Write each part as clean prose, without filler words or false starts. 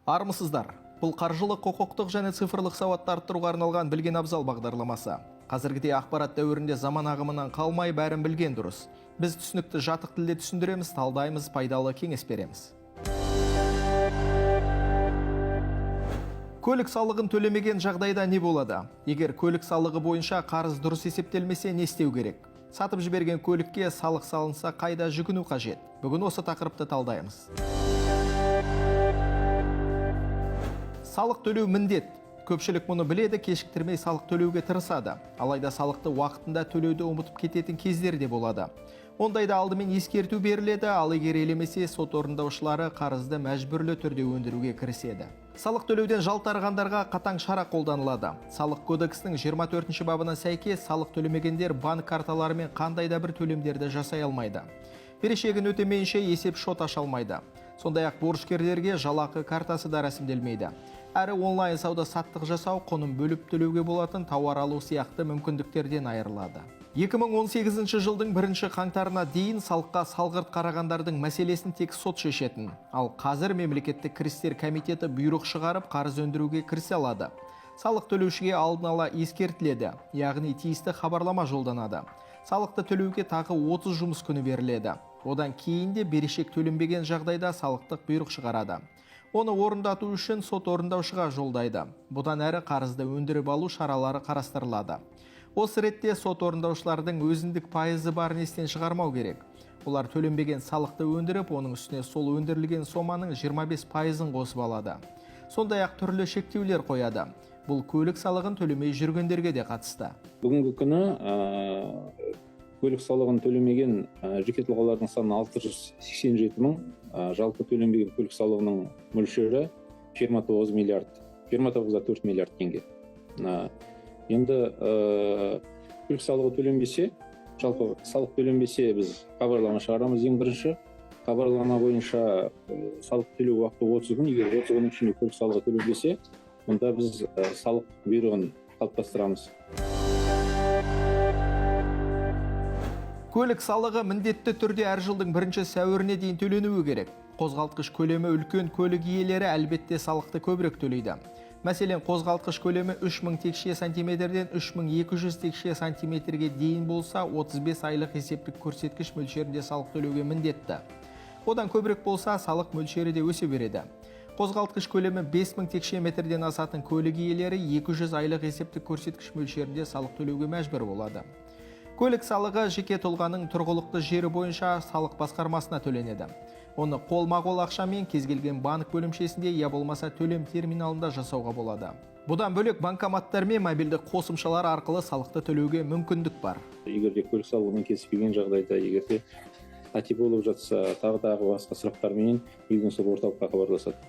Армысыздар! Бұл қаржылық, құқықтық және цифрлық сауатты арттыруға арналған Білген Абзал бағдарламасы. Қазіргідей ақпарат дәуірінде заман ағымынан қалмай бәрін білген дұрыс. Біз түсінікті жатық тілде түсіндіреміз, талдаймыз, пайдалы кеңес береміз. Көлік салығын төлемеген жағдайда не болады? Егер көлік салығы бойынша қарыз дұрыс есептелмесе, не істеу керек? Сатып жіберген көлікке салық салынса, қайда жүгіну қажет? Бүгін осы тақырыпты талдаймыз. Салық төлеу міндет. Көпшілік мұны біледі, кешіктірмей салық төлеуге тырысады. Алайда салықты уақытында төлеуді ұмытып кететін кездер де болады. Ондайда алдымен ескерту беріледі, ал егер елемесе, сот орындаушылары қарызды мәжбүрлі түрде өндіруге кіріседі. Салық төлеуден жалтарғандарға қатаң шара қолданылады. Салық кодексінің 24 бабына сәйкес салық төлемегендер банк карталарымен қандай да бір төлемдерді жасай алмайды. Берешегін өтемейінше есеп шот аша алмайды. Сондай-ақ борышкерлерге жалақы картасы да рәсімделмейді. Әрі онлайн сауда саттық жасау, құнын бөліп төлеуге болатын тауар алу сияқты мүмкіндіктерден айырылады. 2018 жылдың бірінші қаңтарына дейін салыққа салғырт қарағандардың мәселесін тек сот шешетін. Ал қазір мемлекеттік кірістер комитеті бұйрық шығарып, қарыз өндіруге кірісе алады. Салық төлеушіге алдын ала ескертіледі, яғни тиісті хабарлама жолданады. Салықты төлеуге тағы 30 жұмыс күні беріледі. Одан кейін де берешек төленбеген жағдайда салықтық бұйрық шығарады. Оны орындату үшін сот орындаушыға жолдайды. Бұдан әрі қарызды өндіріп алу шаралары қарастырылады. Осы ретте сот орындаушылардың өзіндік пайызы барын естен шығармау керек. Олар төленбеген салықты өндіріп, оның үстіне сол өндірілген соманың 25%-ын қосып алады. Сондай-ақ түрлі шектеулер қояды. Бұл көлік салығын төлемей жүргендерге де қатысты. Бүгінгі күні көлік салығын төлемеген жеке тұлғалардың саны 687 мың, жалпы төленбеген көлік салығының мөлшері 29 миллиард, 29,4 миллиард теңге. Енді көлік салығы төленбесе, жалпы салық төленбесе, біз хабарлама шығарамыз. Ең бірінші хабарлама бойынша салық төлеу уақыты 30 күн. Егер 30 күннің ішінде көлік салығы төленбесе, онда біз салық бұйрығын қалыптастырамыз. Көлік салығы міндетті түрде әр жылдың бірінші сәуіріне дейін төленуі керек. Қозғалтқыш көлемі үлкен көлік иелері әлбетте салықты көбірек төлейді. Мәселен, қозғалтқыш көлемі 3000 текше сантиметрден 3200 текше сантиметрге дейін болса, 35 айлық есептік көрсеткіш мөлшерінде салық төлеуге міндетті. Одан көбірек болса, салық мөлшері де өсе береді. Қозғалтқыш көлемі 5000 текше метрден асатын көлік иелері 200 айлық есептік көрсеткіш мөлшерінде салық төлеуге мәжбүр болады. Көлік салығы жеке тұлғаның тұрғылықты жері бойынша салық басқармасына төленеді. Оны қолма-қол ақшамен кез келген банк бөлімшесінде я болмаса төлем терминалында жасауға болады. Бұдан бөлек банкоматтар мен мобильді қосымшалар арқылы салықты төлеуге мүмкіндік бар. Егер де көлік салығымен келіспеген жағдайда, егер де қате болып жатса, тағы басқа сұрақтарменен келген сол орталыққа хабарласады.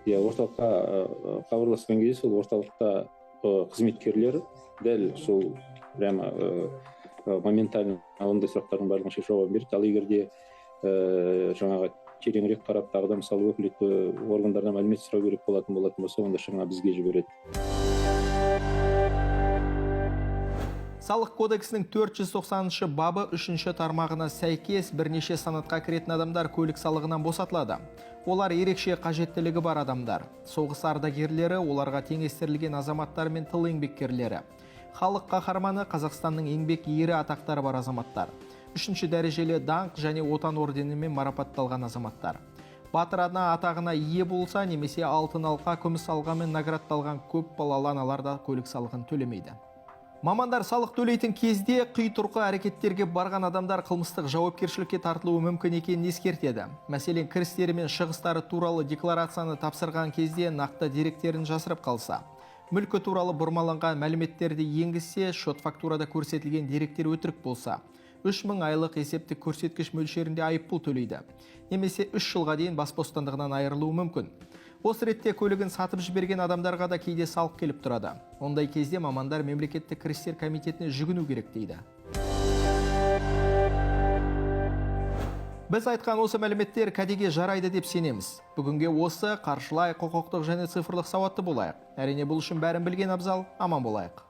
Иә, орталыққа хабарласқан кезде сол орталықта қызметкерлер дәл сол прямо моментально ондай сұрақтардың барлығын шешіп жауап береді. Ал егер де жаңағы тереңірек қарап, тағы да мысалы өкілетті органдардан мәлімет сұрау керек болатын болса, онда жаңа бізге жібереді. Салық кодексінің 490 бабы 3 тармағына сәйкес бірнеше санатқа кіретін адамдар көлік салығынан босатылады. Олар ерекше қажеттілігі бар адамдар, соғыс ардагерлері, оларға теңестірілген азаматтар мен тыл еңбеккерлері, халық қаһарманы, Қазақстанның еңбек ері атақтары бар азаматтар, 3 дәрежелі даңқ және отан орденімен марапатталған азаматтар, батыр ана атағына ие болса немесе алтын алқа, күміс алқамен наградталған көп балалы аналар да көлік салығын төлемейді. Мамандар салық төлейтін кезде қитұрқы әрекеттерге барған адамдар қылмыстық жауапкершілікке тартылуы мүмкін екенін ескертеді. Мәселен, кірістері мен шығыстары туралы декларацияны тапсырған кезде нақты деректерін жасырып қалса, мүлкі туралы бұрмаланған мәліметтерді енгізсе, шот фактурада көрсетілген деректер өтірік болса, 3000 айлық есептік көрсеткіш мөлшерінде айыппұл төлейді. Немесе 3 жылға дейін бас бостандығынан айырылуы мүмкін. Осы ретте көлігін сатып жіберген адамдарға да кейде салық келіп тұрады. Ондай кезде мамандар мемлекеттік кірістер комитетіне жүгіну керек дейді. Біз айтқан осы мәліметтер кәдеге жарайды деп сенеміз. Бүгінге осы қаржылай, құқықтық және цифрлық сауатты болайық. Әрине, бұл үшін бәрін білген абзал, аман болайық.